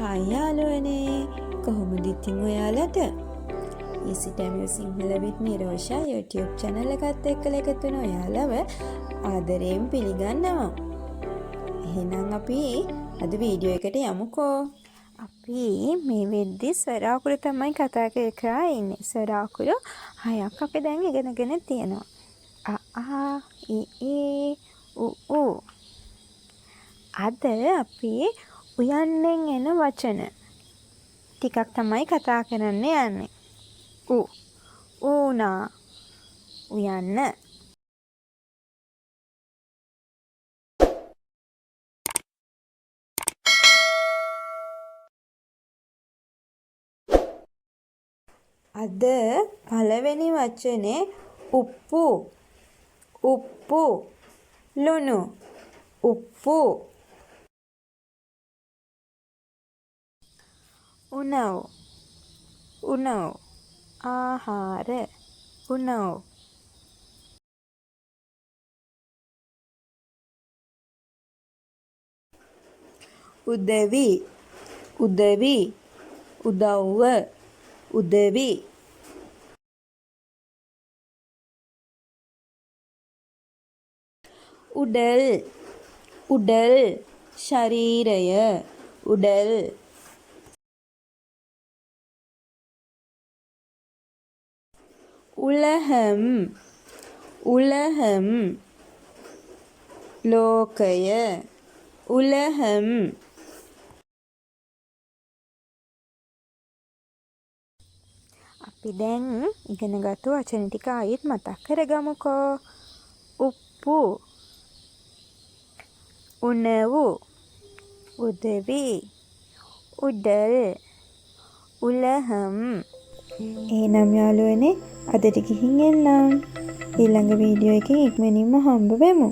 Hi යාළුවනේ, කොහොමද ඉතින් ඔයාලට? Easy Tamil Sinhala with Nirosha YouTube channel එකත් එක්කලා එකතු වෙන ඔයාලව ආදරයෙන් පිළිගන්නවා. එහෙනම් අපි අද වීඩියෝ එකට යමුකෝ. අපි මේ වෙද්දි ස්වර අකුරු තමයි කතා කර කර ඉන්නේ. ස්වර අකුරු 6ක් අපි දැන් ඉගෙනගෙන තියෙනවා. අ ආ ඉ ඊ උ ඌ. අද අපි උයන්නෙන් එන වචන ටිකක් තමයි කතා කරන්න යන්නේ. උ ඌනා උයන්න. අද පළවෙනි වචනේ උප්පු. උප්පු ලුණු උප්පු. උණව් උණව් ආහාර උණව්. උදවි උදවි උදව්ව උදවි. උඩල් උඩල් ශරීරය උඩල්. උලහම් උලහම් ලෝකය උලහම්. අපි දැන් ඉගෙනගත්තු වචන ටික ආයෙත් මතක් කරගමුකෝ. උප්පු උණව් උදවි උඩල් උලහම්. එහෙනම් යාළුවනේ අදට ගිහින් එන්නම්. ඊළඟ වීඩියෝ එකකින් ඉක්මනින්ම හම්බ වෙමු.